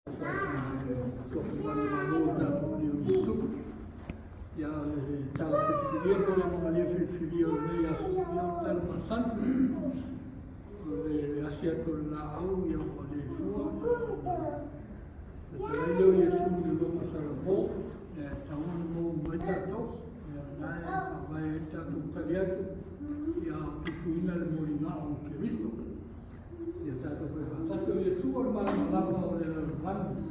Ia le tala filifilia po o le anomalia filifilia o lenei aso, ia o le tala masani. O le asi atu o le laau, ia ua le fua. Le talai lea o Iesu i le logo Salamo, ia e tatau ona maua mai tatou. Ia na e faavae ai le tatou tali atu, ia o tutuina le moligao o Keriso. Ia tatou fai faatasi o Iesu o le malamalama o le lalolagi.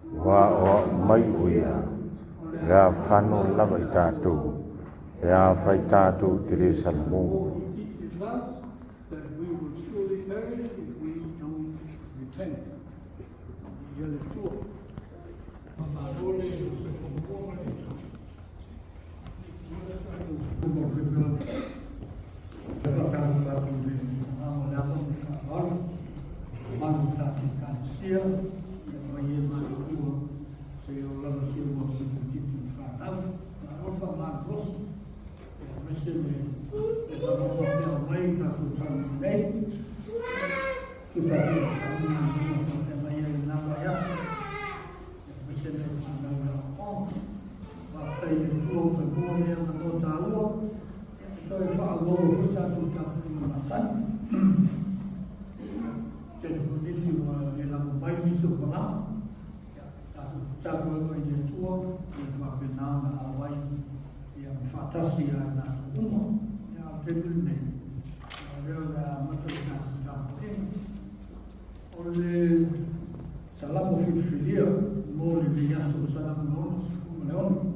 Ua aoao mai o ia, le afano lava i tatou, pe afai tatou te le salamo. He teaches us that we will surely perish if we don't repent. Ia le tua. Malo le soifua ma le Tele foi nisi ua le lava mai nisi o malama. Tatou tatalo lava i le Atua ia faapena ona auai ia ma faatasi ia i latou uma. Ia a o le taimi lenei, o lea o le a amata le tatou tapuaiga. O le Salamo filifilia mo lenei aso, Salamo 66,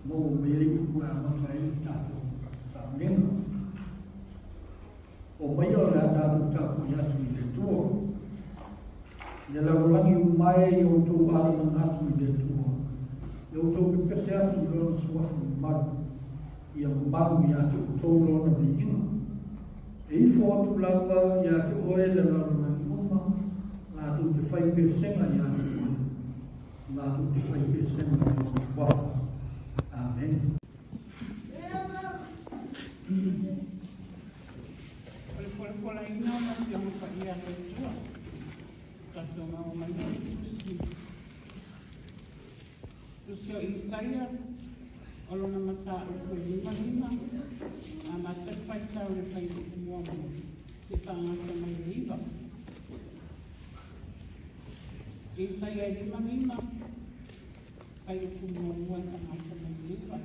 maua mai ai upu e amata ai le tatou sauniga. O maia o le a tatou tapuai atu i le Atua. Ia lalolagi uma e ia outou alalaga atu i le Atua. Ia outou pepese atu i lona suafa mamalu. Ia mamalu ia te outou lona viiga. E ifo atu lava ia te oe le lalolagi uma, latou te fai pesega ia te oe. Latou te fai pesega i lona suafa. Amen. O le polapolaina o le Afioga Paia a le Atua, tatou maua mai ai le tusi. Tusi o Isaia, o lona mataupu e 55, amata le faitau i le fuaiupu muamua, seia faagata mai le 9. Isaia e 55, fuaiupu muamua e faagata mai le 9,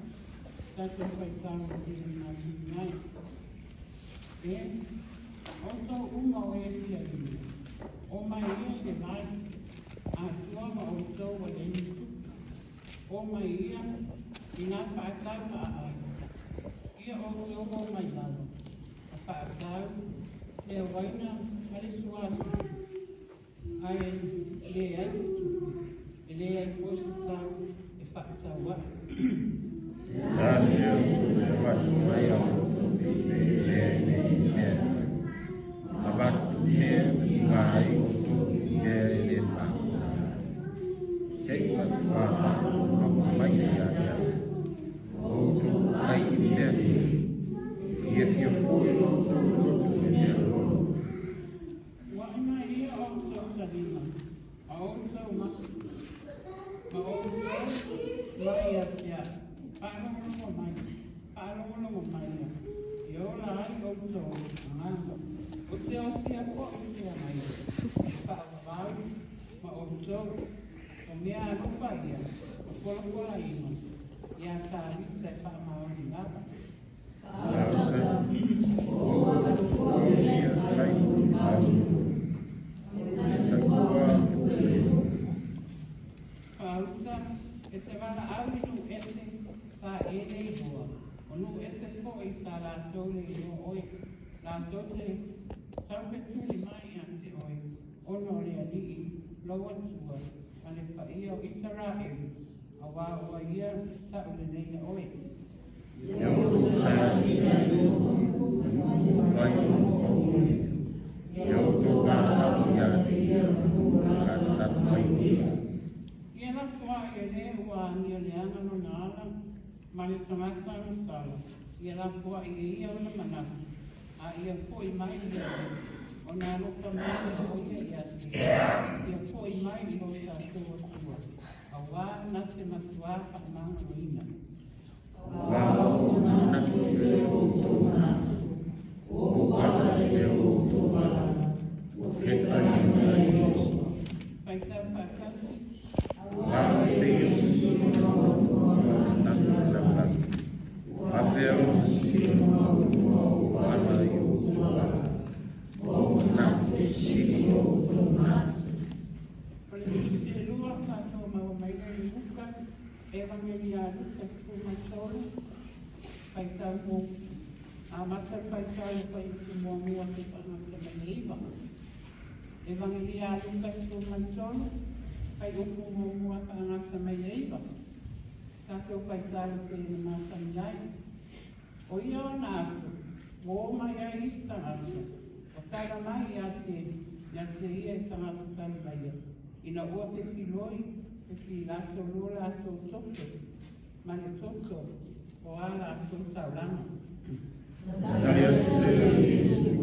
tatou faitau e pei ona tuuina ai. E, outou uma o e fia inu, o mai ia i le vai, Atua ma outou ua leai ni tupe. O mai ia i nā faatau paʻaʻai. Ia outou o mai lalo, a faatau le uaina ma le suasui, ae leai se tupe, e leai foi se tau e faatau ai. A le outou avatu mai a outou tupe e leai nei mea, avatu mea e tuuina ai outou i mea e le faaaoga. Se i matua faalogologo mai ia te au, o outou ai i mea nei, fiafia foi outou loto i mea lolo. Ua aumai ia outou talima, a outou maka, ma outou mai ia te au, faalogologo mai, faalogologo maia, e ola ai outou agaga. Ou te osia foi le feagai e faavavau ma outou, o mea alofa ia o polapolaina iā Tāvita e faamaoni lava. Faauta e te valaau i nuu ese sa e le iloa, o nuu ese foi sa latou le iloa oe, latou te taufetuli mai ia te oe, ona o le Alii lou Atua ma le paia o Isaraelu, auā ua ia taʻuleneia oe. Ia outou sailiga i nuu fai o auli, ia outou valaau ia te ia ka tali mai ia. Ia lafoai e le ua agia leaga lona ala ma le tagata agasala, ia lafoai e ia ona manatu, a ia foi mai i le Alii, ona alofa mai lea o ia ia te ia, ia foi mai i lona na te matuā faamagaloina. Aua ua ou manatu i mea o outou manatu, o ou ala i mea o outou ala, ua fetalai mai ai Iehofa. Faitau faatasi. Aua e pei o se sino maualuga o manatu i le lalolagi, ua faapea ona sino maualuga ou ala i o outou ala, ma ou manatu sili i o outou manatu. O le Tusi e lua tatou maua mai lea i Luka, Evagelia a Luka 13, faitau mo amata le faitau i le fuaiupu muamua seia faagata mai le 9. Evagelia a Luka 13, fuaiupu muamua faagata mai le 9. Tatou faitau e pei ona masani ai. O ia ona aso, ua o mai ai isi tagata, ua tala mai ia te ia te ia i tagata Kalilaia, ina ua fefiloi e Pilato lo latou toto ma le toto o a latou taulaga. Tali atu lea o Iesu,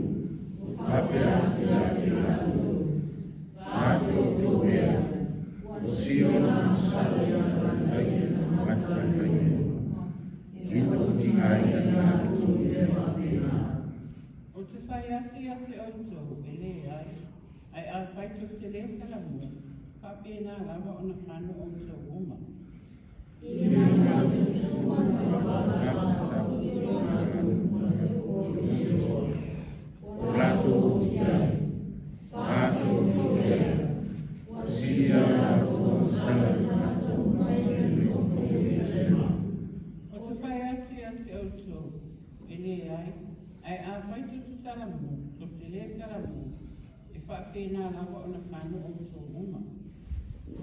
faapea atu ia te latou, Mate outou ea, ua sio ona masalo i Kalilaia tagata Kalilaia, ina ua tigaina i latou i mea faapena. Ou te fai atu ia te outou, e leai, ae afai tou te le salamua, faapena lava ona fano outou uma. O latou oti ai, mate outou ea, ua sili a latou masalo i tagata uma i le nofo i Ierusalema. Ou te fai atu ia te outou, e leai, ae afai tou te salamua, tou te le salamua, e faapena lava ona fano outou uma.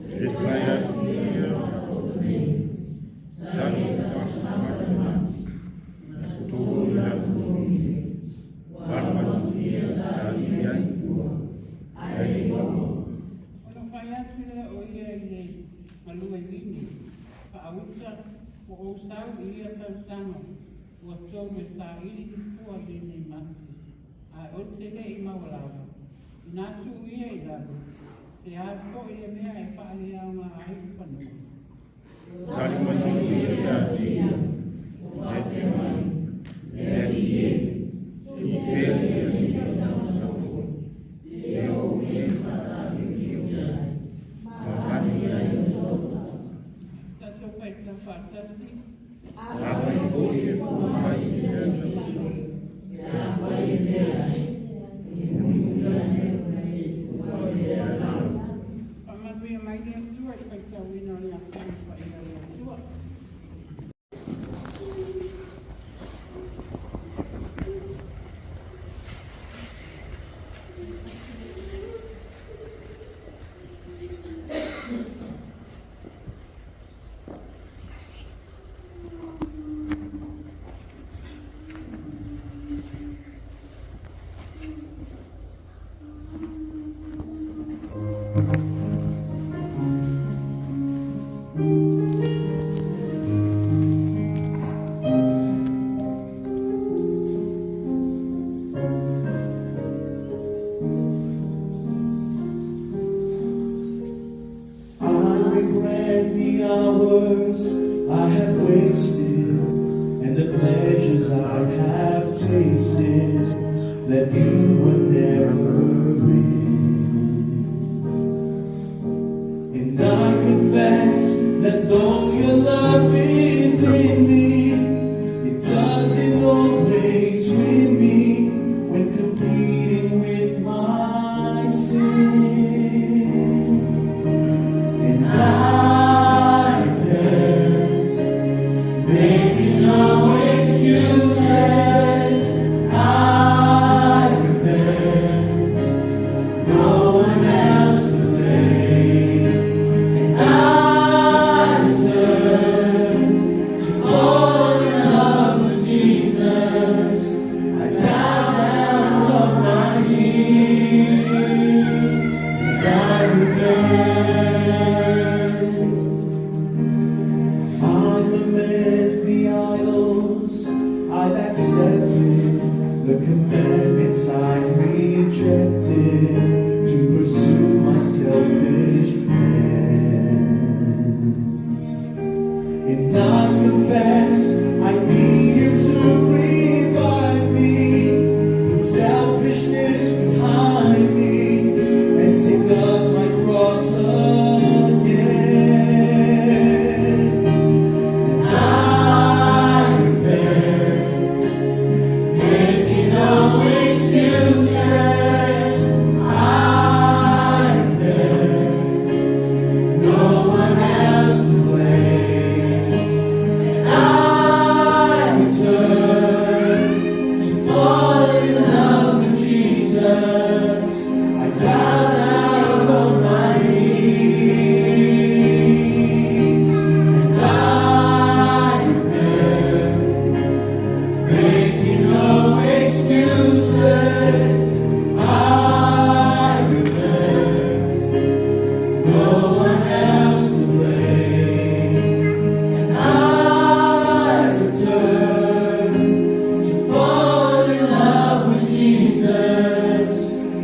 E fai atu ia taoto nei, sali i faasomatomati, na toto i lalo lomile, ua alu atu ia saili ai fua, ae le maua. Ona fai atu lea o ia i le galue vini, Faauta, ua ou sau i ia tausaga, ua tou e saili ni fua i lenei mati, ae ou te le i maua lava. Inā tuu ia i lalo, se a foi le mea e faaleaoga ai le fanua. Tali mai o ia ia te ia, ua faapea mai, Le Alii e, tuu pea ia i le tausaga fou, seia oo i ai faataatitia i ai, ma vane i ai le toto. Tatou faitau faatasi. Afai foi e fua mai i lea tausaga, pe afai e leai, e mulimuli ane o lea lava. Faamanuia mai le Atua i le faitauina o le Asoa Paia a le Atua. I regret the hours I have wasted and the pleasures I have tasted that you were never in. And I confess that though your love is in me, it doesn't always win me when competing with my sin. And I repent, making no excuses. I repent, no one else to blame. And I turn. No one else to blame. And I return to fall in love with Jesus.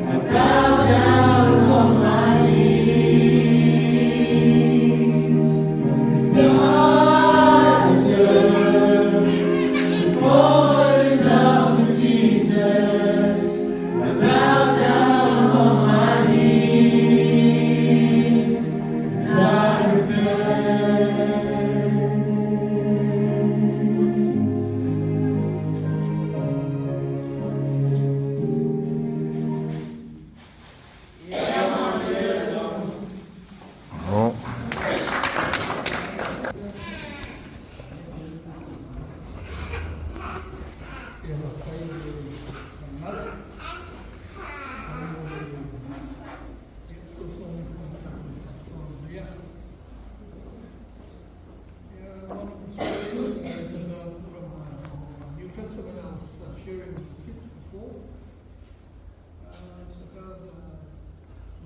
I bow down on my knees. And I return to fall in love with Jesus. I bow down on my knees. And I repent. Oh. One of the stories is from New Testament I was sharing with the kids before. It's about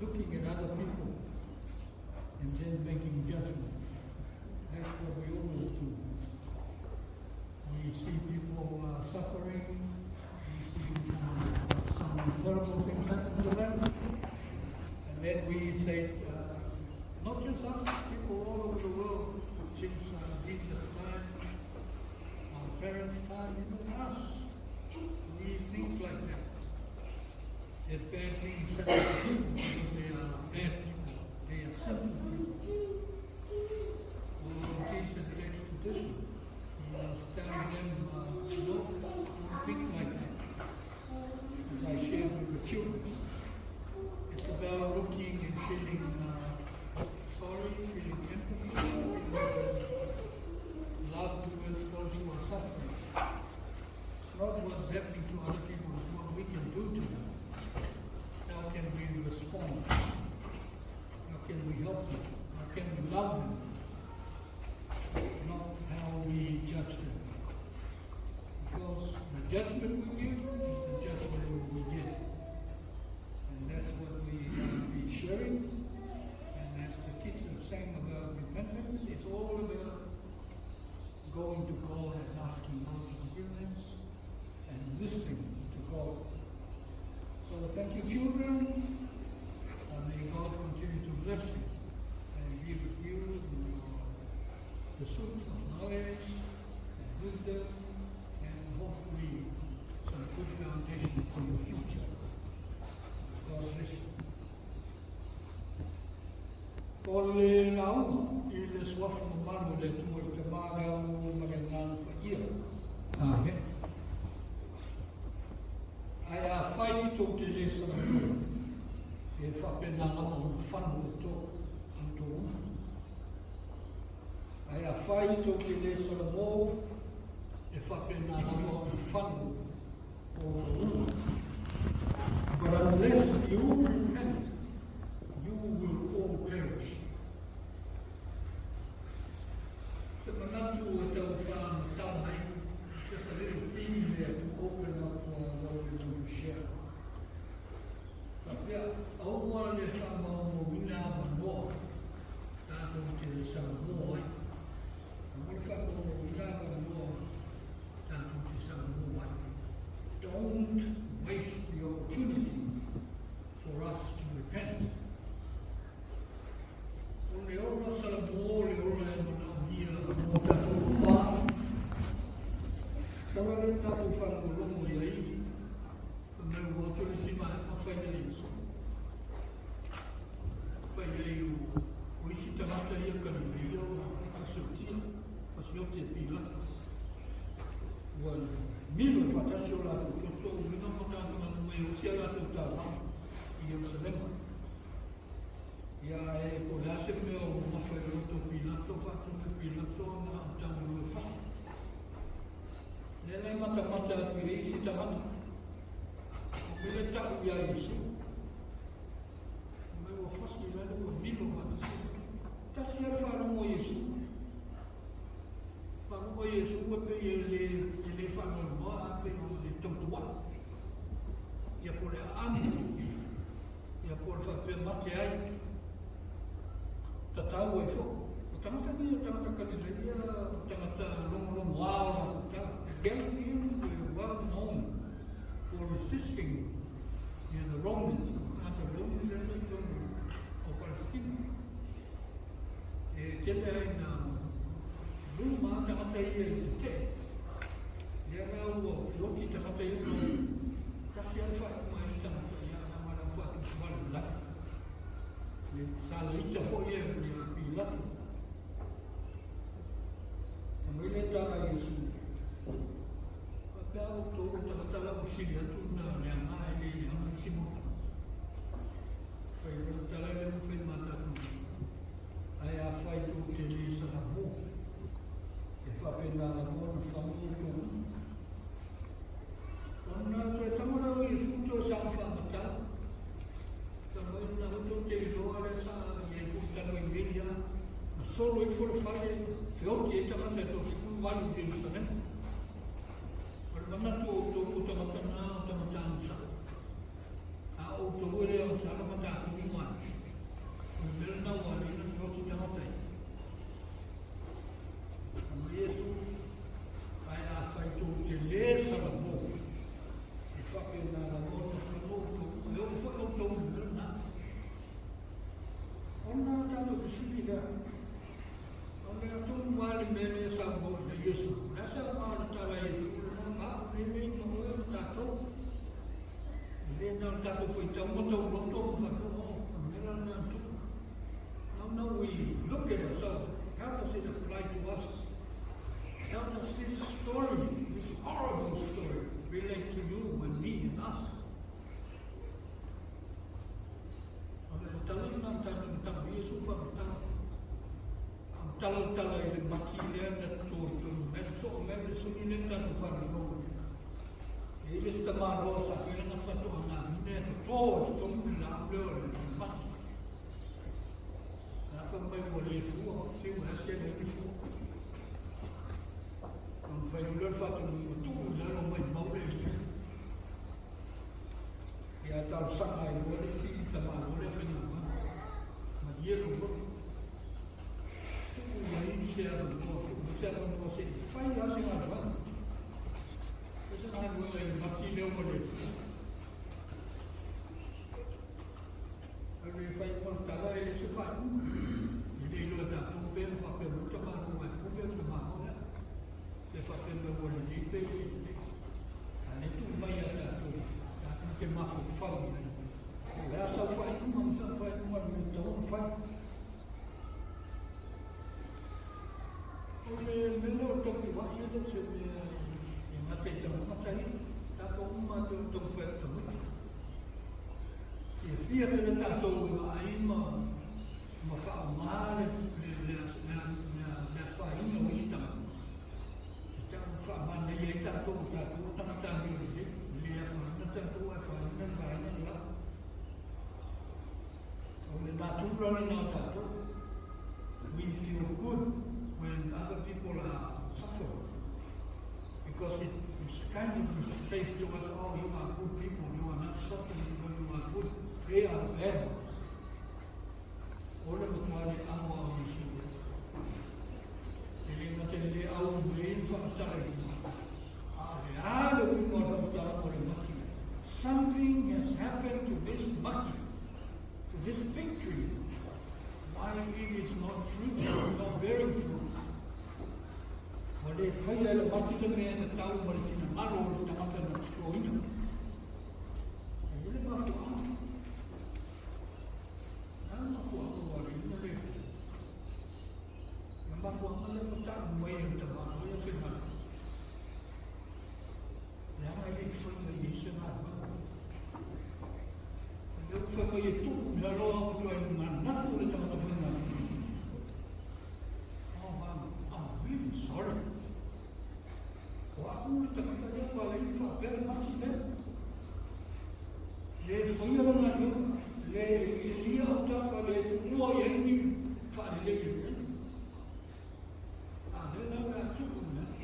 looking at other people and then making judgment. That's what we always do. We see people suffering, we see some terrible things happen to them, and then we say, not just us, people all over the world, since Jesus' time, our parents' time, even us, we think like that. That bad things happen to people because they are bad people, they are sinful people. Well, Jesus begs to differ. He was telling them, no, don't think like that. As I shared with the children, it's about looking and feeling sorry, feeling empathy, feeling love towards those who are suffering. It's not what's happening to other people, it's what we can do to them. How can we respond? How can we help them? How can we love them? Not how we judge them. Because the judgment we give is the judgment we get. And that's what we be sharing. And as the kids have sang about repentance, it's all about going to God and asking God's forgiveness and listening to God. So thank you, children. And may God continue to bless you and be with you in your pursuit of knowledge and wisdom and hopefully some good foundation for your future. God bless you. O le lauga i le suafa mamalu o le Atua le Tama le Alo ma le Agaga Paia. Amen. Ae afai tou te lē salamo, e faapena lava ona fanu o to outou uma. Ae afai tou te lē salamo, e faapena lava ona fanu o outou uma. But unless you repent, you will all perish. Se manatu e tau whaanatanga ai, just a little theme there to open up what we're going to share. Faapea, aua le faamaumauina avanoa tatou te salamo ai. Aua le faamaumauina avanoa tatou te salamo ai. Don't waste the opportunities for us to repent. O le ola salamo le ola e manaomia mo tatou uma. Sawa le tatou faalogologo i ai, me ua o le si mai ma fai nei so. Fai ai o isi tagata ia Kalileia o fasiotia, fasiote Pilato. Ua milo e faatasi o latou toto uiga ma tagata galue o si a latou tālā i Ierusalema. Ia e po le ase mea o mafa i roto Pilato, faatu me Pilato na o tau e fasi. Le le mata mata atu i isi tagata. O mele tau ia Iesu. O me ua fasi i lale ua milo faatasi. Tasi ala wharongo Iesu. Wharongo Iesu ua pe i e le wharongo a pe o le tautua. Ia po le aani. Ia po le whapea mate ai. Tatau ai foi. O tagata nei o tagata Kalileia, o tagata logologoā o latou tala. The Galileans were well known for resisting the Romans, tagata Romans lea sa i totonu o Palestina. E tele ai na luma tagata ia i tetee. Lea la ua feoti tagata ia ona tasi lava le faaiuga a isi tagata, ia na ma le au faatupufale i lalo. Le salaita foi e ia Pilato. Fai mai le tala a Iesu, Faapea outou o tagata la ua sili atu na leaga e le leaga isi mau tagata. Fai loa le tala lea ua fai ma tatou nei, Ae afai tou te le salamo, e faapena lava ona fano outou uma. Ona toe tago lea o Iesu toe saga faamatala. Fai mai, Lena foi tou te iloa lea sa i ai foi talu ai nei lava, na solo ifo le fale, feoti ai tagata e 38 i Jerusalema. O le manatu o outou o tagata na o tagata agasala. A o outou e le agasala ma tatou uma ai. O le mea lena ua ala ai ona feoti tagata ia. Fai mai Iesu, Ae afai tou te lē salamo, e faapena lava ona fano outou, e oo foi outou i le mea lena. Ona tatou fesili lea, o le a tonu lava le mea lea e saunoa i ai Iesu? O le a se aoga o le tala a Iesu lena, ma au nei ma oe ma tatou? E le na o le tatou faitau ma tauloto ma faapea, oh, o le mea la lena na tupu. Now, now we look at ourselves, how does it apply to us? How does this story, this horrible story, relate to you and me and us? O le tala lena na tatou tala ai Iesu faamatala. Faamatala le tala i le mati lea na toto i totonu mai le soo mai le soni lea na tatou faalologo i ai. E i ai le isi tamaloa sa fai lana faatoaga vine e toto i totonu le laau lea o le mati. Na fai mai ua le fua, fiu e asi e leai ni fua. Ona fai loa lea o le faatonuga ua tuu i lalo maimau le eleele. Ia talosaga ai loa le isi tamaloa lea faigaluega. Malie lou loto. Tuu mai se avanoa, tuu mai se avanoa se i fai lava se galuega. Fai se galuega i le mati lea ua le fua. A le fai uma le tala e le se faaiuga. E le iloa e tatou pe na faapea mai le tamaloa e pule le tamaloa lea. Pe faapea mai ua lelei pe le lelei. A lea tuu mai ia tatou, tatou te mafaufau i ai. Po o le a sau faaiuga ma sau faaiuga le mea e tatau ona fai. O le mea lea o le tapuai e le o se mea e gata i tagata ia. Tatou uma lava pei ona taumafai atu tamaiti. Fiafia tele tatou e vaai ma ma faaaoga le le le afaina o isi tagata e tau faamanaia ai tatou o tatou o tagata amio lelei, e le afaina tatou ae afaina le vaega le la. O le natura lena o tatou. We feel good when other people are suffering because it it's kind of says to us, oh, you are good people, you are not suffering because you are good. They are the bad ones. O le matua le amo au Iesu ia. E le gata i le au mai le whakatara i le A le a le uiga o le whakatara o le mati. Something has happened to this maki, to this fig tree. Why it is not fruitful, not bearing fruit. Ua le faia e le mati le mea e tatau ma le finagalo o le tagata na totoina. E i ai le mafuaaga. O le a le mafuaaga ua ala ai ona le faia? O le mafuaaga lea ua tau mai e le tamaloa ia faigaluega. Leaga e le i faia i ai se galuega. O lea ua fai mai e tuu i lalo au atu ai manatu o le tagata faigaluega. Oh, I'm, I'm really sorry. O a'u le tagata lea ua ala ai ona faapea le mati lea. Le faia le galuega, le iliilia autafa, le tuua i ai ni faalelei e mea. A lea la o le a tuu i lalo.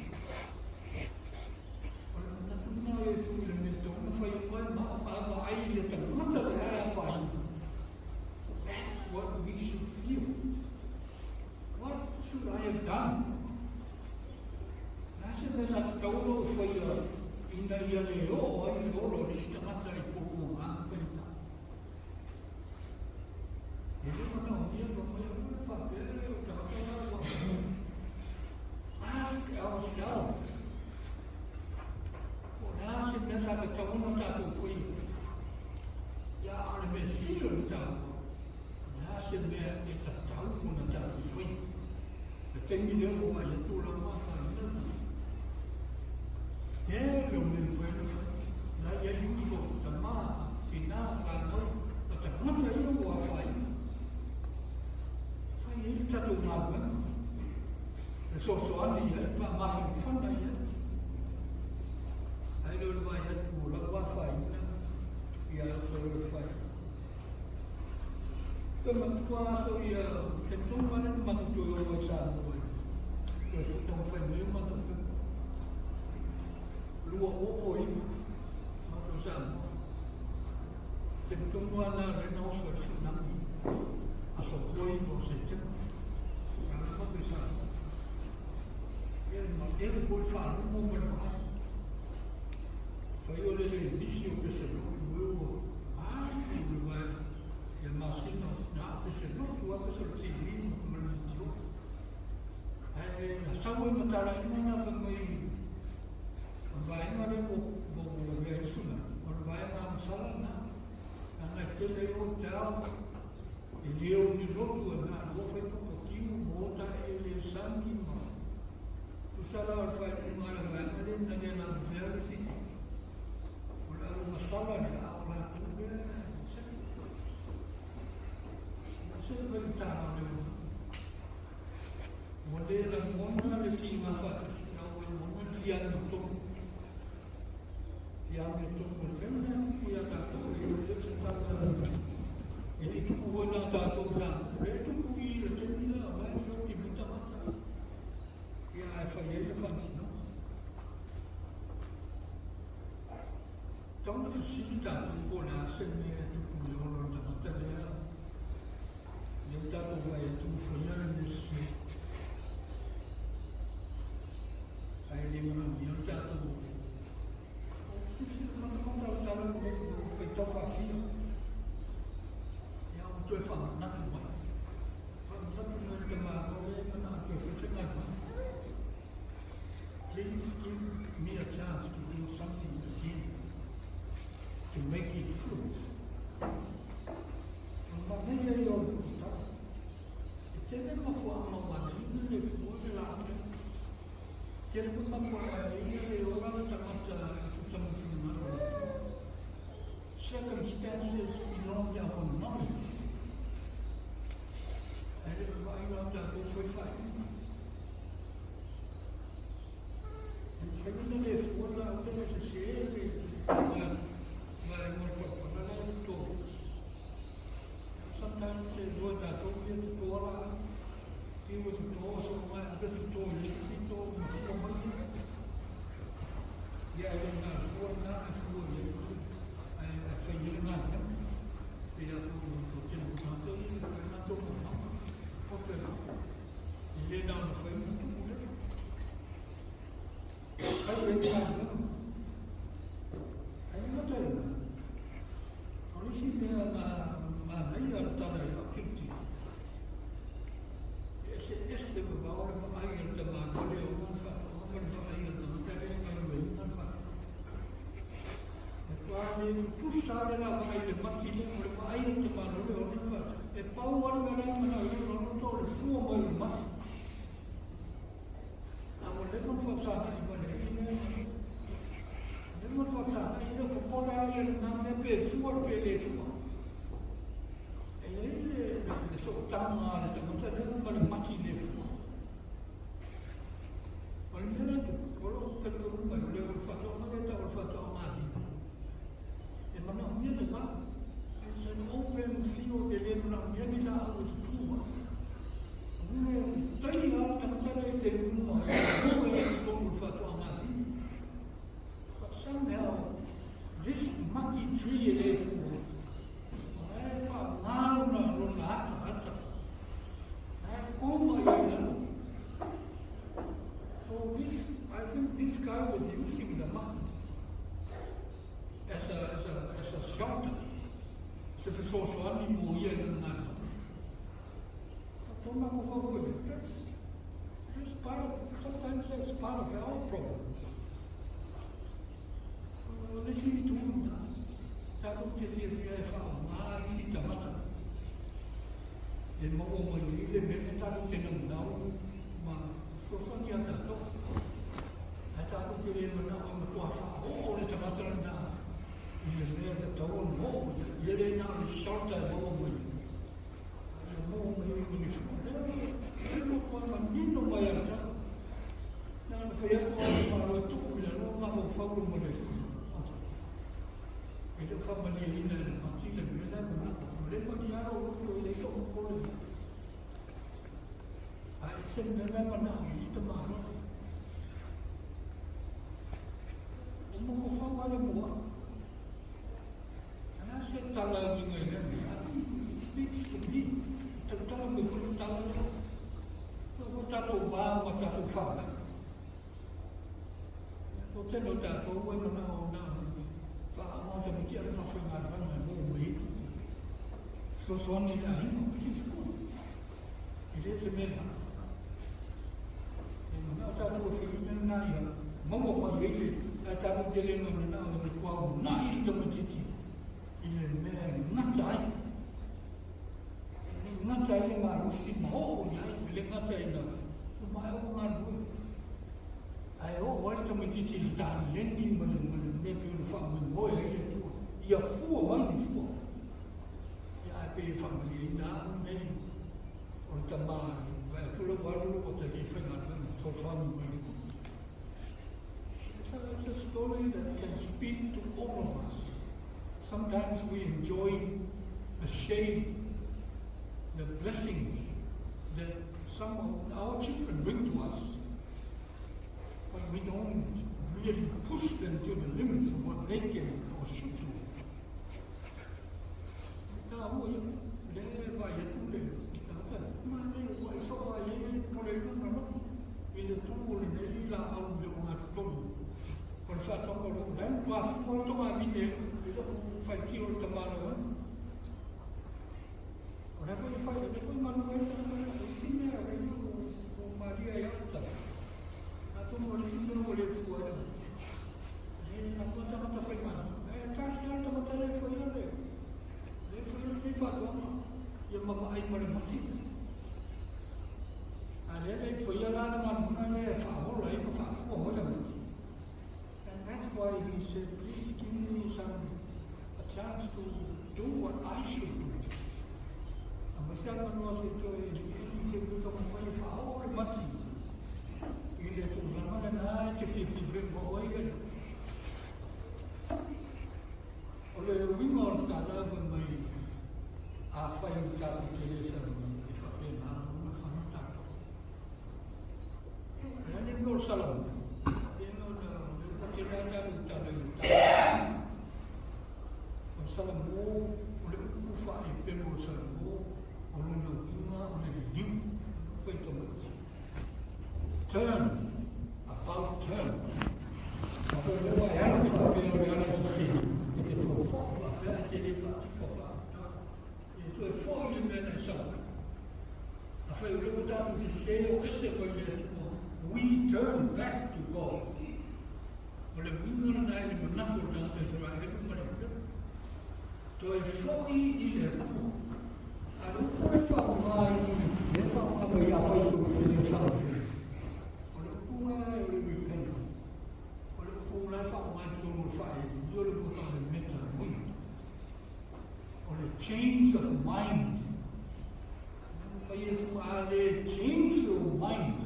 mo na tātou whai. Le taimi lea ua vaai atu o lau afaina lena. Tele o mea e mafai ona fai. Na i ai uso, tama, tina, fanau, a tagata ia ua afaina. Fai ai le tatou galuega. E fesoasoani i ai, faamafanafana i ai. Ae le o le vaai atu o lau afaina ia aso e fai. Toe matua aso ia, taimi tonu lava lea na matou toe o ai i Samoa i toe taumafai mai o matou pepa. 2009, matou i Samoa. Taimi tonu lava lena lea na oso ai le tsunami, aso 29 o Setema. A o lea matou i Samoa. Ia e maele foi le faalogo ma le vaai. Fai o le le misi o peselotu e ua alu le vaega i le masina na o peselotu lava pese o le TV ma le leitio. Ae na sau ai ma talaiga na fai mai o le vaega lea ua lavea ai le tsunami, o le vaega agasala lena. Leaga e tele ai o te ao e le o ni lotu e na lua fai papakiu ma o taeele e sami ma tusa la o le faaiuga a le vaega lea na le lavea le sini. O le auagasala lea, a o latou lea e seke. Se le faigata o le olaga. Ua le lagona le tiga faatasi, a ua lagona le fia amiotonu. Fia amiotonu o le mea lea e tupu ia tatou, e le o se tala, e le i tupu foi na o tatou i Samoa. O lea e tupu i le taimi lea, o la e feoti mai tagata, ia ae fai ai le faamasinoga. Tau na fesili tatou po o le a se mea e tupu i le ola o le tagata lea, lea ua tatou vaai atu ua faia le mea sese. Ae le manaomia le tatou silasila matamata o le tala lenei ua faitau faafia. Ia ua toe faamanatu mai. Faamanatu mai le tamaloa lea e manao e toe fai se galuega. Please give me a chance to do something again to make it fruit. O le manaia ia o le putala. E tele mafuaaga ua aleina le fua le laau lea. Tele foi mafuaaga aleina le ola le tagata e tusa ma le finagalo o le Atua. Circumstances beyond our knowledge. Ae le o le vaai la o tatou fai faaiuga. E mafai ona le fua le laau lea e sese le vaega o le palapala lea e toto. Sometimes e iloa e tatou ia toto laau. Fiu e toto soo mai ave toto i le isi pito ma fua mai ia. Ia e le na fua na e fua i ai ae fai ai le galuega. Pei a foi o le toatele o tagata ia e fai latou maumaga. Poto e fua. E le na ona fai ma tupu lea. Fai ai le galuega. Ae le gata i lena, o le isi mea manaia o le tala i lau tilotilo, e eseese vavao le vaai a le tamaloa lea e ona le faatoaga ma le vaai a le tagata lea e galueaiina le faatoaga. E matua le tutusa lava le la vaai i le mati lea ma le vaai a le tamaloa lea e ona le faatoaga. E pau lava le mea la e manao i ai lona o le fua mai o le mati. A ua leva ona faafesagai ma le alii lea e leva ona faafesagai, e le o popole lava ia i lena mea pe fua pe le fua. E i ai le sootaga a le tagata lea ma le mati le fua. O le mea la e tupu, o lou talitonuga o le faatoaga lea e tau o le faatoaga a vina. E manaomia le va. It's an open field e le manaomia ni laau e tutū ai. Aua e tai lava le tagata lea i te luma e maua ai i totonu o le faatoaga a vina. But somehow this maki tree e le fua, o la e faaaoga lona ataata, la e koma i ai lalo. So this, I think this guy was using the maki as a, as a, as a shelter, se fesoasoani mo ia i lana galuega. Tona mafaufau i that's part of, sometimes that's part of our problems. O le isi itu lena, tatou te fiafia e faaaoga isi tagata e maua mai ai le mea tātou te naunau ma fesoasoani iā tatou. Ae tatou te lē manao e matuā faaoo le tagata lenā i le mea e tatau ona oo i ai. Ia lē na o le shelter e maua mai ai, a ia maua mai ai ma ni fua. Lea e matuā manino mai a le tala. Na ona fai atu lava le Malo e tuu i lalo mafaufau ma le E le o faamalieina e le mati le mea lea manao. Ua leva ni alo o loto e leai sou popole i ai. A ese le mea lea manao i ai tamaloa. Ua mafaufau lava le mua'a. A le a se tala e uiga i lea mea? I think it speaks to me. E tautala mai foi le tala lea. Ua foi tatou va ma tatou fanau. O le toatele o tatou e manao na o le faaoga tamaiti a le faafaigaluega e maua mai ai tupe. Fesoasoani i le aiga, which is good. E le o se mea leaga. E manao tatou e fai le mea lena ia maua mai ai le, ae tatou te le mananao e matua uunai le tamaitiiti i le mea e gata ai. E gata ai le malosi ma oo i ai, e le gata ina ua maea ua galulue. Ae oo ai le tamaitiiti i le taleni ma le ma le mea e pei ona faamoemoe ai le Atua, ia fua mai ni fua. Ia ae pei e faamalieina au nei o le tama e vaai atu lau alu ua talia i faigaluega fesoasoani mai le tupe. It's a, it's a story that can speak to all of us. Sometimes we enjoy the shade, the blessings that some of our children bring to us, but we don't really push them to the limits of what they can or should do. Tāua ia, le vaai atu le tagata, manaia ua e soa ai ai le pole i lona loto, i le tū o lenei laau i le ogatotonu. O le faatoaga o lou lae, matua fua le togavine i lou faitio i le tamaloa. O lea foi e fai, o lea foi e malu ai le tagata lea. O isi mea e le o malie ai au tala. Atonu o le isi mea ua le fua ai le mati. E na kua tagata faigaluega. E tasi lava le tagata lea e faia le, lea e faia lenei faatoaga ia ma vaai ma le mati. A lea le i faia la le galuega lea e faaola ai ma faafua mai le mati. And that's why he said, please give me some, a chance to do what I should do. A mai se avanoa se toe elieli se mea taumafai e faaoo le mati i le tulaga lena e te fiafia foi ma oe ia. O le uiga o le tala fai mai afai o tatou te le salamo e faapena ona fana tatou. O le a le mea o le salamo? E ona ua tele lava tatou tala i le tala. O le salamo, o le upu faaepelo o le salamo, o lona uiga o le liliu, fai tamaiti. Turn, about turn. O lea ua e alu faapea o le ala sese, e te toe foi faapea ae te le faatifa faatafa. E toe foi le mea na e sau ai. Afai o lea ua tatou sese o ese mai le Atua, we turn back to God. O le uiga lena i le manatu o le tagata Isaraelu ma le Hebero. Toe foi i le Atua. A le upu e faaaoga i lea faaaoga mai afai tou te le saolele. O le upu lea o le repent. O le upu la e faaaoga i totonu o le faaeliuli o le mea tau o le metanoia. O le change of mind. Mai Iesu a le change your mind.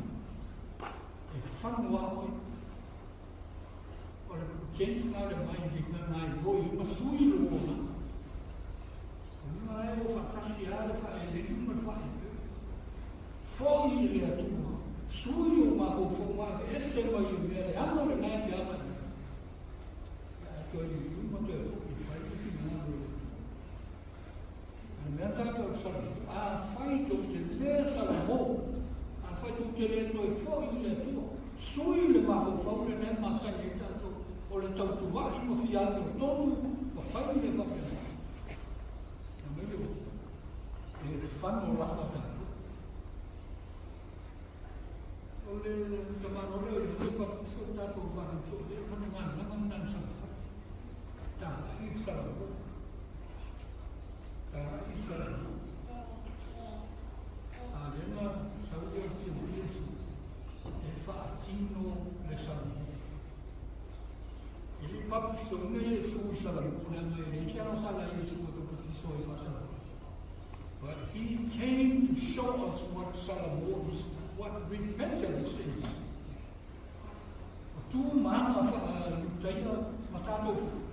E whanu a oe. O le change na o le mind i ngā ngai hoi ma sui lo ona. O lunga e o whaatasi a le whaeleli ma le whaepeu. Foi i le Atua, sui o mafaufau ma aveese mai i mea leaga lenā e te agai ai. Ia ae toe liliu ma toe foi e fai le finagalo o le Atua. O le mea tatou Salamo, afai tou te le Salamo, afai tou te le toe foi i le Atua, sui le mafaufau lenā e masani ai tatou, o le tautua'i ma fia amiotonu ma fai mea faapena. Fai mai le upu, e fano lava tatou. O le tamaloa lea o le Ioe Papatiso o tatou fanau soo lea ma le galuega lena na saga fai. Tagai i le Salamo. Tagai i le Salamo. A lea na Papatisoina Iesu i Salamumu leaga e leai se agasala a Iesu e papatiso ai faasalamu. But he came to show us what Salamo is, what repentance is. O tu ma aga faa-Iutaia ma tatou foi,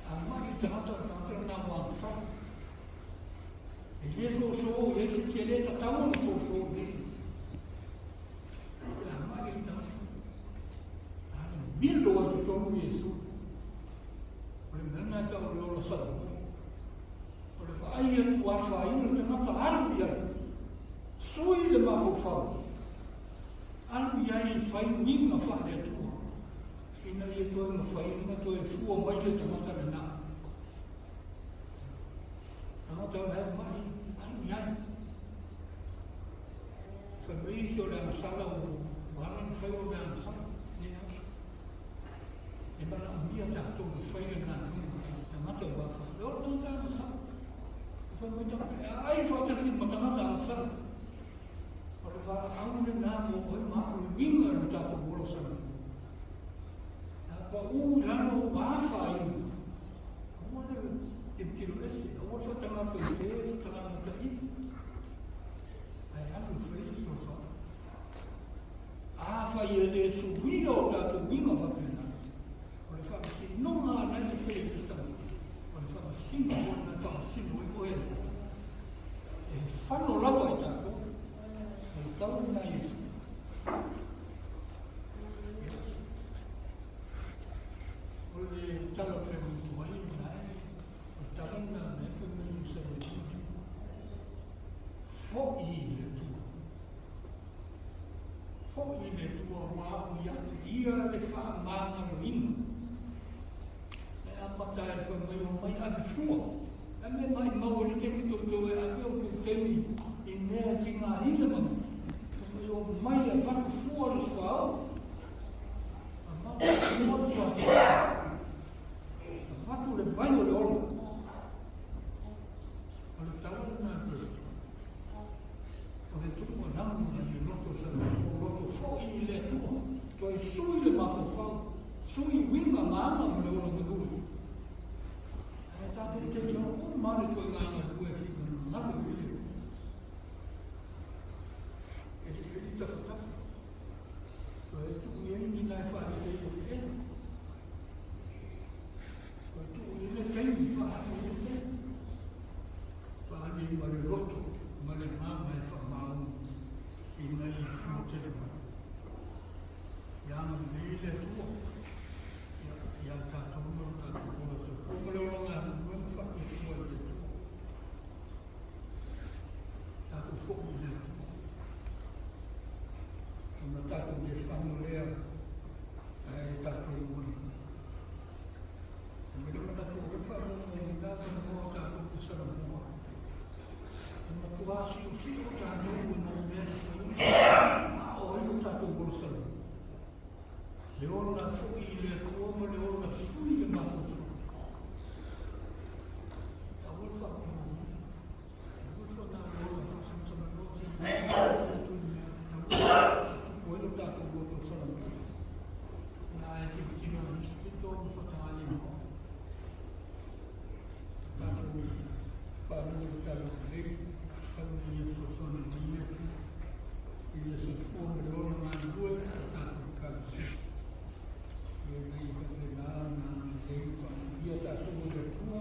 a ma'i le tagata, o le tagata lena ua agasala. E le soso i ai se isi, e le tatau ona soso i ai se isi. Pe a ma'i le tagata, a na milo ai totonu Iesu. O le mea lena e tau o le ola Salamo. O le vaai atu ua afaina le tagata, alu i ai, sui le mafaufau, alu i ai e fai uiga faale-Atua, ina ia toe mafai ona toe fua mai le tagata lena. Tagata o la e ma'i, alu i ai. Fai mai isi o le agasala ua ala ona fai o le agasala. Leai. E manaomia tatou e fai le galuega i le tagata ua afaina. E ola tagata agasala. E fai mai tagata, e aai faatasi ma tagata agasala. O le valaau lena mo oe ma au e uiga i lo tatou ola salamo. A pau i lalo ua afaina, aua le tilotilo ese, aua le faataga faigē, faataga mataia. Ae alu e fai le fesoasoani. Afai e le suia o tatou uiga faapena, o le faamasinoga a la e fai e le isi tagata, o le faamasino foi lena e faamasino ai oe e le Atua. E fano lava i tatou, o le tau lena a Iesu. O le tala o le feagaitu ai lena e, o le tala lena lea e fai mai e Isaia 55. Foi i le Atua. Foi i le Atua aua o ia te ia le faamagaloina. E amata ai le fai mai o mai ave fua. E mea maimau ai le taimi toutou e ave outou taimi i mea e tigaina ma fai mai o mai avatu fua le suauu. Avatu fua le suauu. Avatu le vai o le ola. O le tala lena a Kristo. O le tuualalo i le loto o loto foi i le Atua, toe sui le mafaufau, sui uiga ma aga ma le ola galue. Ae tatou te iloa uma lava le ituaiga galue e finagalo i ai le Atua. Kelikeli tafatafa, toe tuu i ai ni nai faalelei o le elu. Toe tuu i ai le taimi faaali ai le taimi. Faaali ma le loto ma le agaga e faamaoni ina ia fua tele mai. Ia agalelei le Atua ia tatou ma lo tatou ola tautua ma le ola galulue ma faatuatua i le Atua. Tatou foi i le Atua. Ona tatou le fano lea ae tatou ola. E mai le manatu o le faalogologoina avanoa o tatou te Samoa. E matuā siosio tatou e mau mea na fai a o ai lo tatou ola Samoa. Le ola foi i le Atua ma le ola sui le mafaufau. Aua le faamoemoe. Aua le faaaoga le ola e faasamasama loa te atu i mea tatau e tupu ai lo tatou loto Samoa. Na e tilotilo i nisi pito ma faataga le igoa. Tatou faalogo i le tala o le lei, tau ina ia fesoasoani mai le Atua i le soifua ma le ola galulue o tatou Ekalesia. Ia ina ia faapena ona agalelei ma faamanuia tatou e le Atua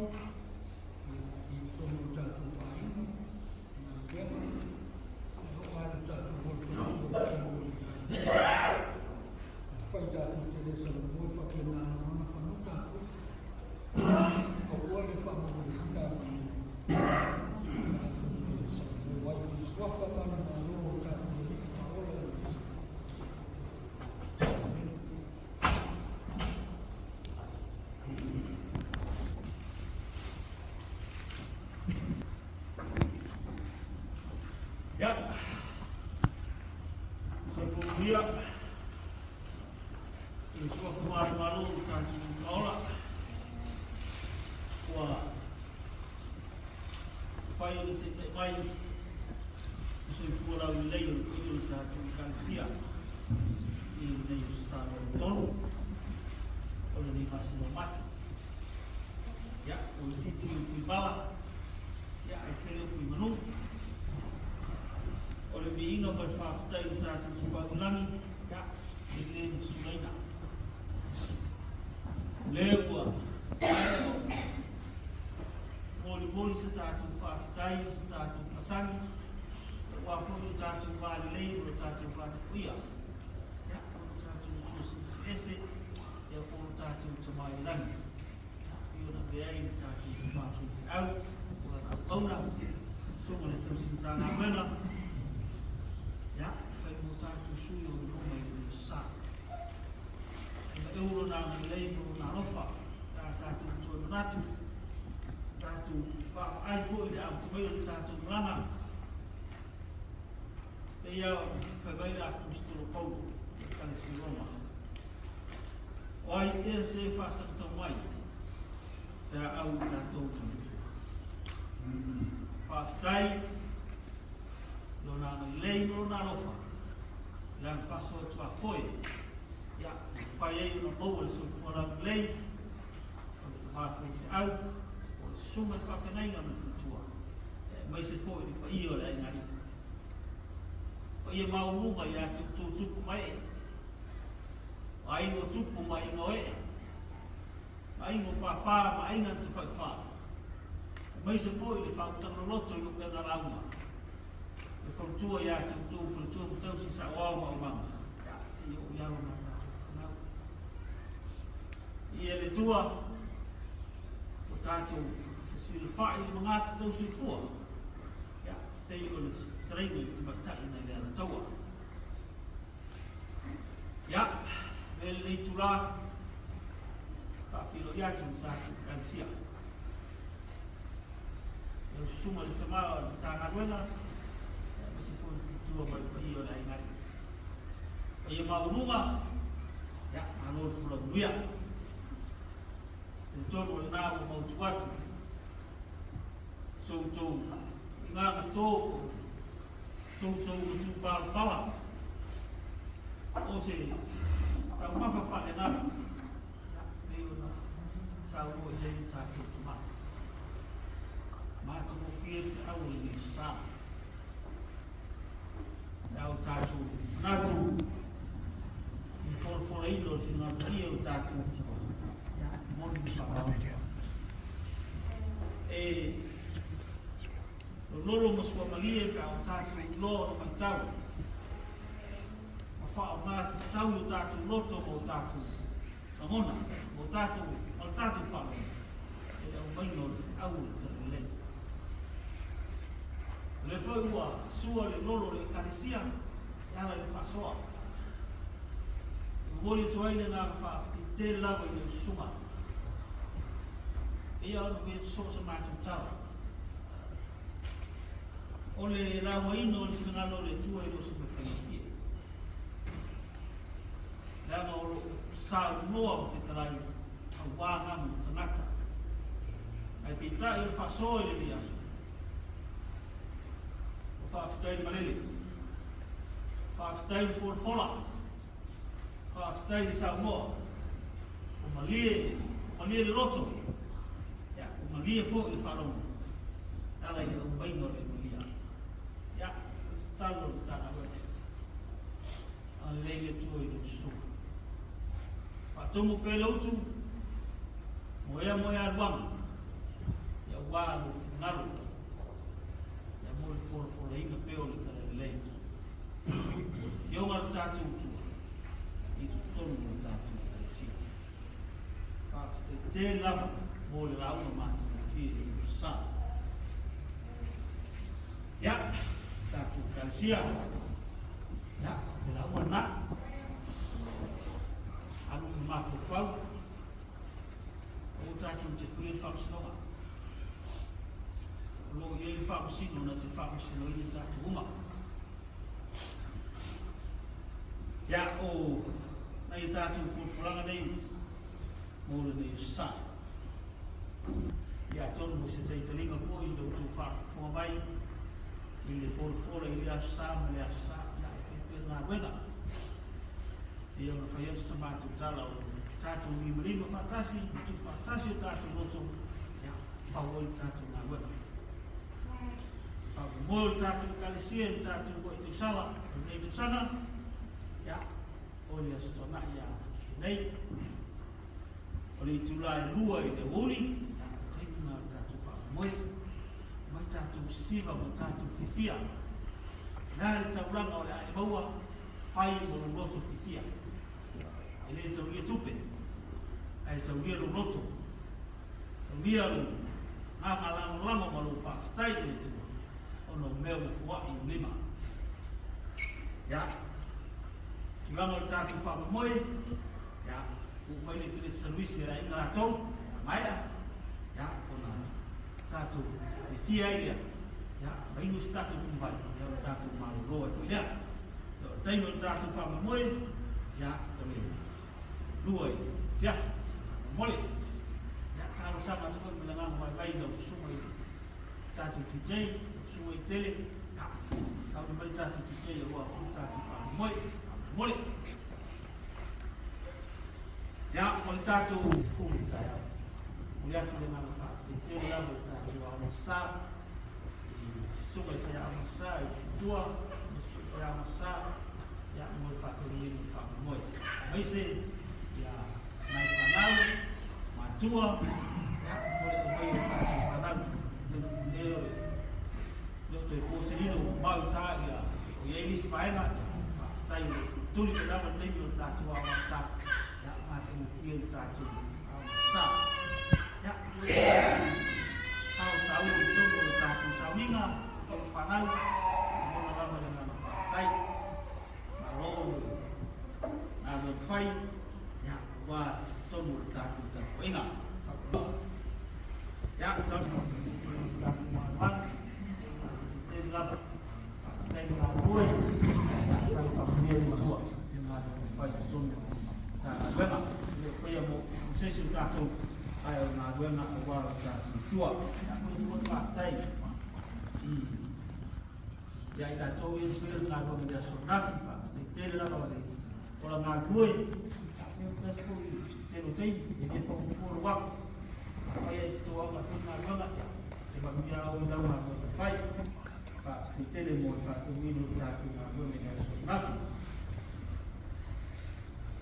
i totonu o tatou aiga, galuega, e oo lava i lo tatou ola tautua i totonu o le Ekalesia. Afai tatou te le Samoa e faapena lava ona fanau tatou. Aua le faamaualuluga tatou te Samoa ai i suafa ma le Malo o tatou alii ma ola o Iesu. Amene. Ia, soifua manuia i le suafa malumalu o le tatou Paola. Ua fai o le taitai mai le soifua laulelei o le paia o le tatou Ekalesia i lenei aso Sa lona tolu. O lenei masina o Mati. Ia, ua itiiti upu i vala, ia, ae tele upu i manu. O le viiga ma le faafetai i lo tatou Tapaau i le Lagi, ia, e le masulaina. O lea ua maea ona molimoli se tatou faafetai ma se tatou masani, aua foi lo tatou va lelei ma lo tatou va tapuia, ia, o lo tatou Atua Silisiliese, ia po o lo tatou Tama i le Lagi. Ia, pei ona avea ai le tatou Tama Faifeau, o lana auauna, susuga i le Tausi Matagaluega, ia, e fai mo tatou sui o le loma i le sa. E maeu lona agalelei ma lona alofa, pe a tatou toe manatu, tatou vaavaai foi i le amata mai o le tatou malaga, pei lava ona fai mai le Aposetolo Paulo i le Ekalesia Roma, O ai ea se faasagatau mai pe a au i tatou ma le Atua? Faafetai i Lona agalelei ma Lona alofa i Lana faasoa tuafoe, ia, ua mafai ai ona maua le soifua laulelei o le tama faifeau, o le susuga i le faafeagaiga ma le faletua, aemaise foi le paia o le aiga alii. Paia maualuga ia te outou tupu ma ee, o aiga o tupu ma aiga o ee, ma aiga o pāpā ma aiga na tafaifa, aemaise foi le faautaga loloto i lou mea lauga, le fautua ia te outou faletua ma tausi saoao ma aumaga, ia, seia oo i alo ma tatou fanau. Ia le Atua, ua tatou fesilafai i le magafetau soifua, ia, pei o le fetalaiga i le tamaitai nai le Alataua. Ia, avea lenei itulā, faafeiloai atu i le tatou Ekalesia. Lau Susuga i le Tama o le Matagaluega, aemaise foi le faletua ma le paia o le aiga alii. Paia maualuga, ia, malo le folau manuia. Talitonu o lena ua mautu atu so outou igaga tō po o so outou matupalapala o se taumafa faaleagaga, ia, pei ona saunoa i ai lo tatou Tama. Matagofie le feau o lenei sa. E ao tatou manatu i le folafolaina o le finagalo paia o lo tatou moni ma faamaoni. E lololo ma suamalie pe a o tatou iloa ona matau ma faaaoga tatau i o tatou loto ma o tatou lagona ma o tatou ma le tatou faalogo e le aumaiga o le feau o le Talalelei. O lea foi ua sua le lolo o le Ekalesia e ala i le faasoa. E momoli atu ai le agaga faafetai tele lava i lau susuga. Eia ona fai atu soo sa matou tala. O le laugaina o le finagalo o le Atua e le o se mea faigofie. Leaga o lo o saunoa ma fetalai aua gamu o tagata. Ae peitai o le faasoa i lenei aso. Ua faafetai le malele. Faafetai le folafola. Faafetai le saunoa. Ua malie, ua malie le loto. Ia, ua malie foi le faalogo. E ala i le aumaiga o le malia. Ia, o se tatalo a le Matagaluega. Agalelei le Atua i lou susuga. Faatumu pea le utu, moea moea aluaga, ia aua lou finagalo, ia mo le folafolaina pea o le Talalelei. O le Afioga a lo tatou Atua i totonu o le tatou Ekalesia. Faafetai tele lava mo le lauga matagofie i lou sa. Ia, tatou Ekalesia, ia, le lauga lena. Alu ma mafaufau, aua tatou te fuia le faamasinoga. O lo o i ai le faamasino na te faamasinoina tatou uma. Ia, o nai a tatou folafolaga nei mo lenei aso sa. Ia, atonu mo se taitaliga foi i lo outou faafofoga mai i le folafola i le aso sa ma le aso sa, ia, e fai pea le galuega. Ia ona fai atu sa matou tala o le Tātou limalima whaatasi, tu whaatasi o tātou loto, ia, whawoi tātou ngā wena. Whamoe o tātou kalesia, o tātou o i tūsala, o nei tūsana, ia, o le astona ia nei, o le tūla e lua i te uri, ia, teina o tātou whamoe, mai tātou siva mo tātou whiwhia. Nā le tauranga o le ae maua, whai mo lo loto whiwhia. E le tauria tupe, ai tauria lo loto, tauria lo ngā ngalango ma lo whawhitai i le tua, ono mea mo fuai i lima. Ia, tūlanga o le tātou whakamoe, ia, u mai le pile saluisi ra inga rātou, maia, ia, ona tātou te whia ia, ia, maingu si tātou whumbai, ia, o tātou maloloa e fui lea. Ia, o taimi o le tātou whakamoe, ia, o le lua i fiafi, mole. Ia, tālo sama atu foi me langa mai mai na sunga i tātou TJ, sunga i tele, ia, tālo mai tātou TJ e ua fu tātou whakamoe, mole. Ia, o le tātou fumi tai au. O le atu le ngana wha, te tele lava o tātou ao sa, i sunga i te ao sa, i tua, i te ao sa, ia, mo le whātou ni e whakamoe. Maise, ia, nai whanau, matua, ia, mo le omai o tātou whanau, te leo, leo te pōserino, mau tā, ia, o ia ilisi paenga, ia, whakatai, tuli te lava teimi o tātou ao sa, ia, mātou whia o tātou ao sa. Ia, sao tāu i tonu o tātou sauninga, o whanau, mona lava le ngana whakatai, malo, nā me whai, ia, wā tonu o tātou tātou inga. Ia, tonu tātou māmanu, te lava, whakatai ngā roi, sau tāpuni e matua, e ngā whai tonu tā wenga. Le whaia mo, sesi o tātou, ai o ngā wenga o wā o tātou tua. Ia, mo te whakatai, ia i rātou e whia ngā wenga lea sonafi, whakatai tele lava o le ora ngā roi, ia o te telo teimi, e le paku fōro wafu. Whaia i te tō anga whia ngā wenga, ia, te manuia au i lau ngā wenga whai, whakatai tele mo i whātou mino tātou ngā wenga lea sonafi.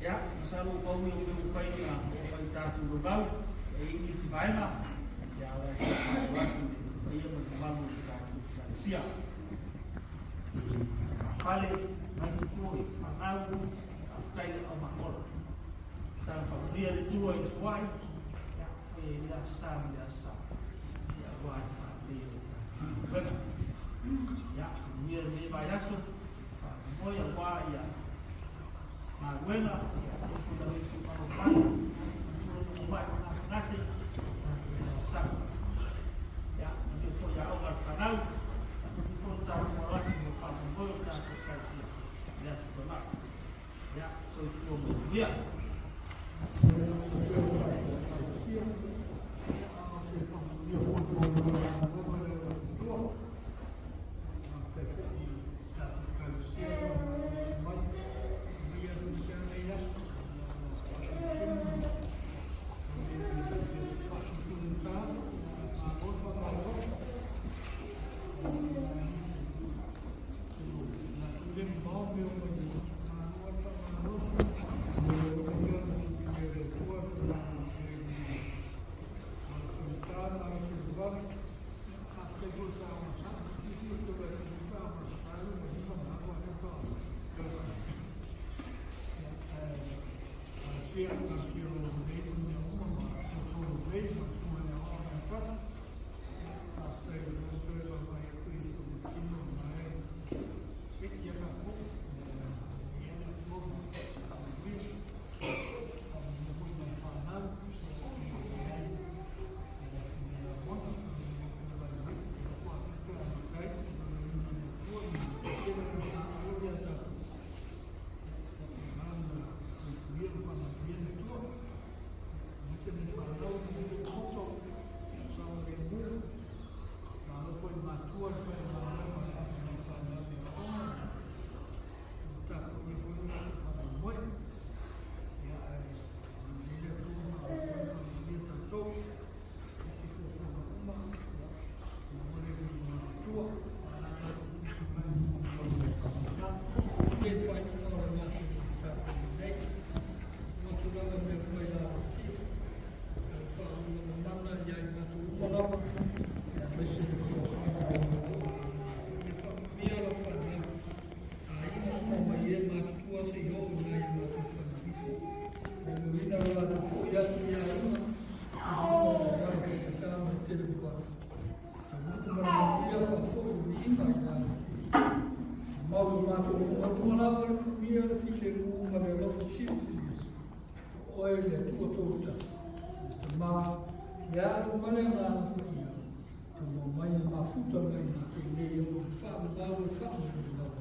Ia, masalo pau i o meu whai ngā o whai tātou rau, e ini si vaenga, ia ora e whai watu le whaia ma te malu i tātou kalesia. Whale, mai se fōi, whanau, whaitai le au mahola. Sa whakamuria le tua i le whai, ia, whai e lea sa me lea sa. Ia, wā e whai le tātou wenga. Ia, whakamuria le vai aso, whakamoe a wā ia ngā wenga, ia, te funa le tū mano whai, tū no mai o ngā nase, sa. Ia, manu fo ia au ngā whanau, manu fo tātou maraki mo whakamoe o tātou kalesia. Lea se tōna. Ia, soifua mai ia. Nei faaiuga o le matou mataupu nei. Matou lava mea mai la fia. Le faalumalumana ia i matou uma lava. Ia aemaise le fesoasoani o le Malo. Ia faamanuia lau fanau. Aiga uma mai e matutua seia oo i nai a matou falemapito. Ia manuia lo latou foi atu i aiga. I luga o le ala faigata ma le tele o vavave. Taunuu ma le manuia faafoi o viiga i le alofia. Mau o matou uma uma lava le manuia le filemu ma le alofa silisili ese. O oe le Atua Tolutasi, le Tama, le Alo ma le Agaga Paia, taunuu mai ma mafuta mai matou nei o le faavavau e faamamalu lava.